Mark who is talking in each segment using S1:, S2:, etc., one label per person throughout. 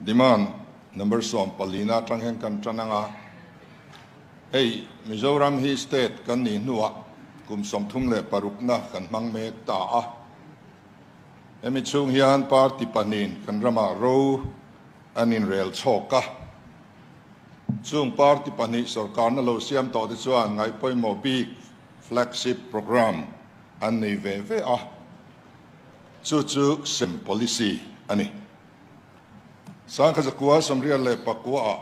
S1: Demand number 14 na atang hian kan tan anga. Hei Mizoram hi state kan nih hnuah kum 36 na kan hmang mek ta a. Hemi chhung hian party pahnihin kan ramah ro an inrel chhawk a. Chung party pahnih sorkarna lo siam tawh te chuan ngaihpawimawh bik flagship program an nei ve ve a. Chu chu sem policy a ni. 1989 ah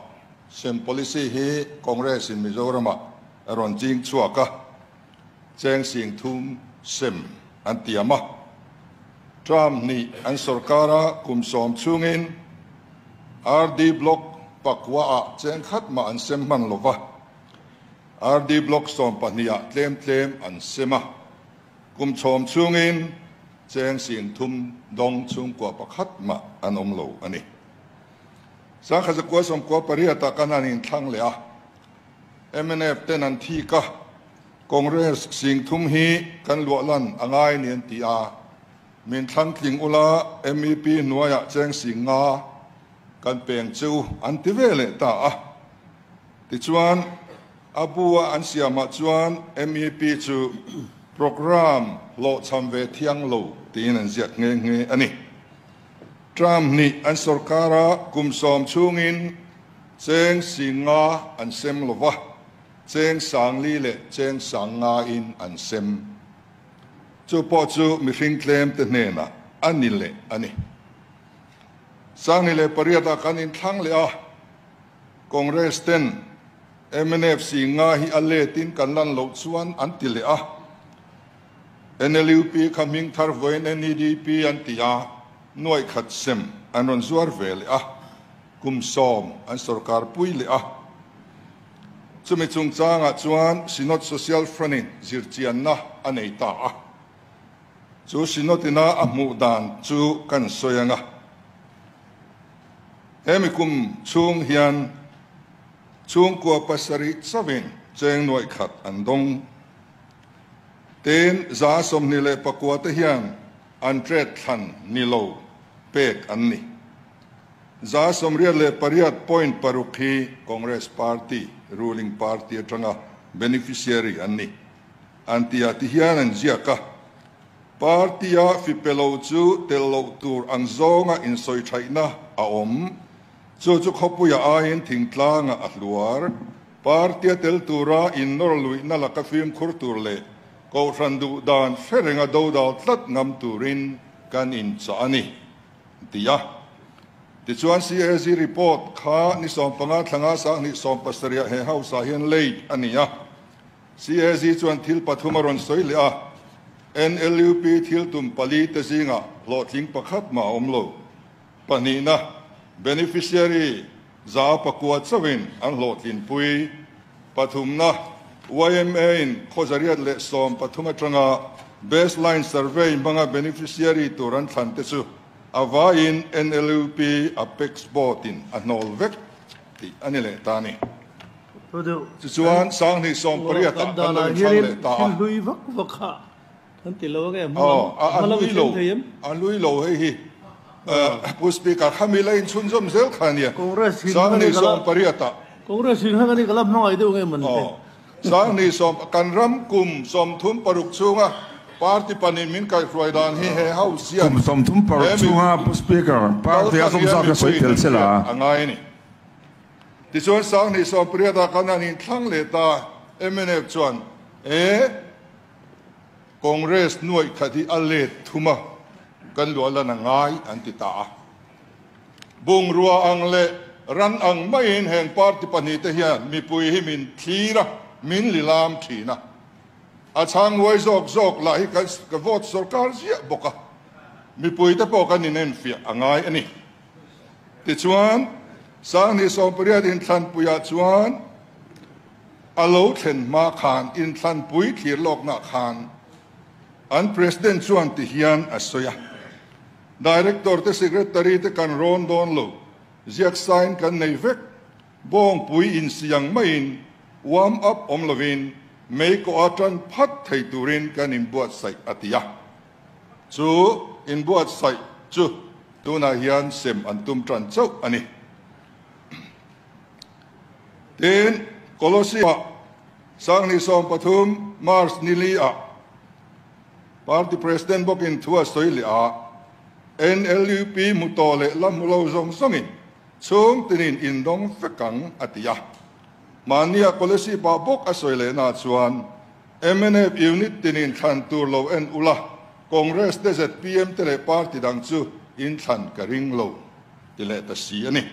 S1: sem policy hi Congress in Mizoramah a rawn ching chhuak a, cheng 30,000 sem an tiam a. Term hnih an sorkara kum 10 chhungin RD Block pakua ah cheng khat mah an sem hman lova. RD Block 12 ah tlem tlem an sem a. Kum 10 chhungin cheng 30,000 dawng chhungkua pakhat mah an awm lo a ni. 1998 ah kan han inthlang leh a. MNF ten an thik a. Congress 30,000 hi kan luah lan a ngai ni an ti a. Min thlang tling ula MEP hnuaiah cheng 50,000 kan peng chu an ti ve leh ta a. Tichuan a bu-a an siamah chuan MEP chu program hlawhchham ve thiang lo tiin an ziak nghe nghe a ni. Term hnih an sorkara kum 10 chhungin cheng 50,000 an sem lova, cheng 4,000 leh cheng 5,000 in an sem. Chu pawh chu mihring tlem te hnenah a ni leh a ni. 2008 ah kan inthlang leh a. Congress ten MNF 50,000 hi a letin kan lan loh chuan an ti leh a. NLUP kha hming thar vawiin NEDP an ti a, nuai khat sem an rawn zuar ve leh a. Kum 10 an sorkar pui leh a. Chumi chungchangah chuan Synod Social Front in zirchianna a nei ta a. Chu Synod-ina a hmuh dan chu kan sawi anga. Hemi kum chhung hian chhungkua 7 chauhin cheng nuai khat an dawng. Tin 29 te hian an tet thlan ni lo pek an ni. 88.6 hi Congress Party ruling party atanga beneficiary an ni. An tia ti hian an ziak a. Party a fipelo chu tel loh tur ang zawnga insawi thaihna a awm. Chu chu khawpuia aiin thingtlanga a hluar. Party a tel tura innawr luihna laka fimkhur tur leh kohhran duh dan hrerenga dodal tlat ngam turin kan inchah a ni. Ti a. Tichuan CAG report kha ni 15 thlanga 2017 he house ah hian laid a ni a. CAG chuan thil pathum a rawn sawi leh a. NLUP thil tum pali te zingah hlawhtling pakhat mah a awm lo. Pahnihna beneficiary 9% chauhin an hlawhtlin pui. Pathumna YMA in 213 atanga baseline survey hmanga beneficiary tur an thlan te chu a vaiin NLUP Apex Board in a hnawl vek tih a ni leh ta ni. Tichuan 2018 ah kan lo inthlang leh ta a.
S2: Hlui vak vak kha kan ti lo ange
S1: a hlui lo a hlui lo hei hi Pu Speaker khami la inchhunzawm zel kha ania. 2018 ah
S2: Congress hin hang ani kala hmangai deuh nge man te.
S1: 20 kan ram kum 36 chhunga party panin min kai hruai dan hi he house hian
S3: kum 36 chhunga Pu Speaker party a zawm zat ka sawi tel che la.
S1: A ngai ni. Tichuan 2018 ah kan han inthlang leh ta MNF chuan e Congress nuai khat hi a let thuma kan luah lan a ngai an ti ta a. Bungrua ang leh ran ang maiin heng party pahnih te hian mipui hi min thlir a, min lilam thin a. A chhang huai zawk zawk lah hi kan ka vote sorkar ziah bawk a. Mipui te pawh kan inenfiah a ngai a ni. Tichuan 2018 inthlanpuiah chuan a lo thlen hma khan inthlanpui thlir lawkna khan an president chuan ti hian a sawi a. Director te secretary te kan rawn dawn lo ziak sign kan nei vek bawngpui insiang maiin warm up awm lovin mei ko a tan phat thei turin kan inbuatsaih a ti a. Chu inbuatsaih chu tunah hian sem an tum tan chauh a ni. Tin, Kolosip-ah Sanghnih 13 March ni li-ah Party President bawkin thu a sawi leh a, NLUP hmu tawh leh la hmu lo zawng zawngin chhung tinin indawng vek ang a ti a. Mahnia Kolosip-ah bawk a sawi lehna chuan mnf unit tinin thlan tur lo en ula, Congress te zpm te leh party dang chu inthlan ka ring lo ti leh ta si a ni.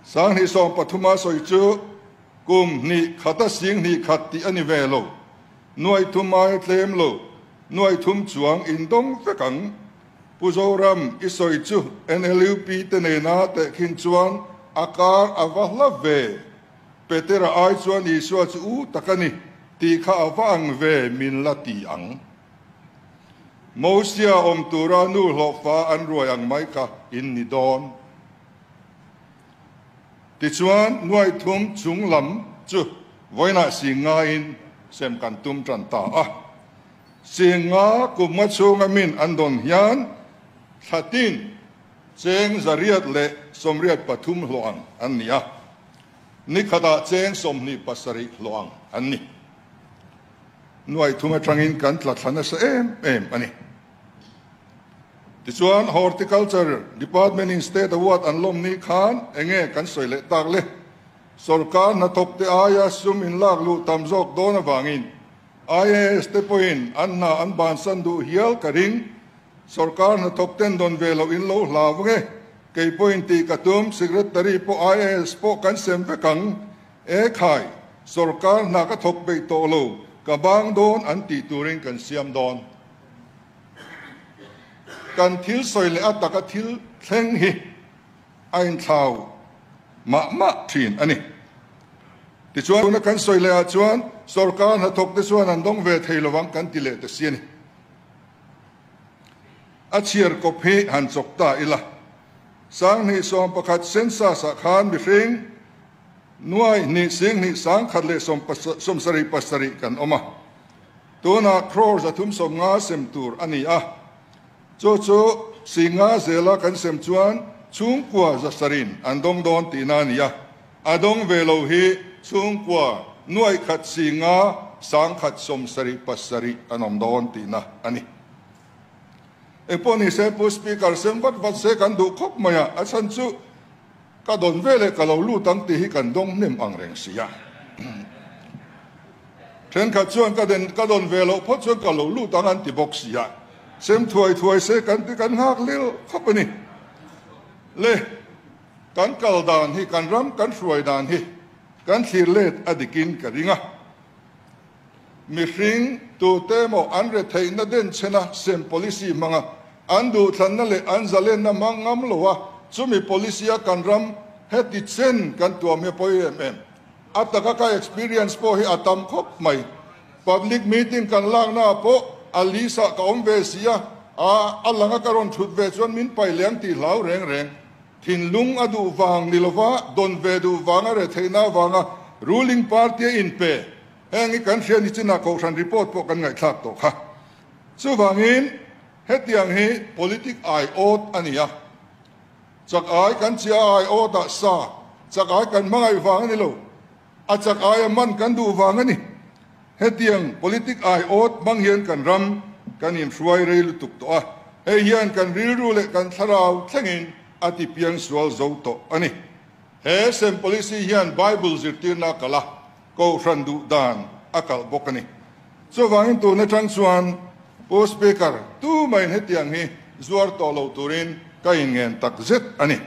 S1: Sanghnih 13 a sawi chu kum hnih khata sing hnih khat tih a ni ve lo. Nuai thum aia tlem lo, nuai thum chuang indawng vek ang. Pu Zoram i sawi chu NLUP te nena tehkhin chuan a kar a va hla ve. Petera ai chuan Isua chu u tak a ni tih kha a va ang ve min la ti ang. Mosia awm tura nu hlawhfa an ruai ang mai kha in ni dawn. Tichuan nuai thum chung lam chu vawiinah sing ngaiin sem kan tum tan ta a. Sing nga kum nga chhunga min an dawn hian thlatin cheng 183 hlawh ang an ni a, ni khatah cheng 27 hlawh ang an ni. Nuai thum atangin kan tla thla nasa em em a ni. Tichuan Horticulture Department in State Award an lawm ni khan enge kan sawi leh tak le? Sorkar hnathawk te aia sum in lak luh tam zawk dawn avangin IAS te pawhin an hna an bansan duh hial ka ring. Sorkar hnathawk ten dawn ve loh in lo hlau nge? Kei pawhin tih ka tum, Secretary pawh IAS pawh kan sem vek ang. E khai, sorkar hna ka thawk peih tawh lo, ka bang dawn an tih turin kan siam dawn. Kan thil sawi leh a taka thil thleng hi a inthlau mah mah thin a ni. Tichuan tuna kan sawi leh ah chuan sorkar hnathawk te chuan an dawng ve thei lovang kan ti leh ta si a ni. A chhiar kawp hi han chawk ta ila. Sanghnih 11 census ah khan mihring nuai hnih sing hnih 1000 leh 77 kan awm a. Tunah crore 350 sem tur a ni a. Chu chu singa zela kan sem chuan chhungkua zasarin an dawng dawn tihna a ni a. A dawng ve lo hi chhungkua nuai khat singa 1177 an awm dawn tihna a ni. Engpawh ni se Pu Speaker sem vat vat se kan duh khawp mai a, a chhan chu ka dawn ve leh ka lo lut ang tih hi kan dawng hnem ang reng si a. Thenkhat chuan ka den ka dawn ve loh phawt chuan ka lo lut ang an ti bawk si a, sem thuai thuai se kan ti kan nghak lel khawp a ni. Le kan kal dan hi kan ram kan hruai dan hi kan thlir let a dikin ka ring a. Mihring tute emaw an retheihna den chhena sem policy hmanga an duhthlanna leh an zalenna hmang ngam lo a, chumi policy a kan ram heti chen kan tuam hi a pawi em em. A taka ka experience pawh hi a tam khawp mai. Public meeting kan lakna ah pawh a list ah ka awm ve si a, a a langa ka rawn thut ve chuan min pai leh ang tih hlau reng reng. Thinlung a duh vang ni lova dawn ve duh vanga retheihna avanga ruling party a inpe. Heng hi kan hria ni chinah Kohhran report pawh kan ngaihthlak tawh kha. Chuvangin hetiang hi politic aiawt a ni a. Chak ai kan chia aiawt ah sa, chak ai kan hmangaih vang a ni lo. A chak ai a man kan duh vang a ni. Hetiang politic aiawt hmang hian kan ram kan inhruai rei lutuk tawh a. Hei hian kan rilru leh kan thlarau thlengin a ti piang sual zo tawh a ni. He sem policy hian Bible zirtirna a kal a, Kohhran duh dan a kalh bawk a ni. Chuvangin tun atang chuan Pu Speaker, tumah in hetiang hi zuar tawh lo turin ka inngen tak zet a ni.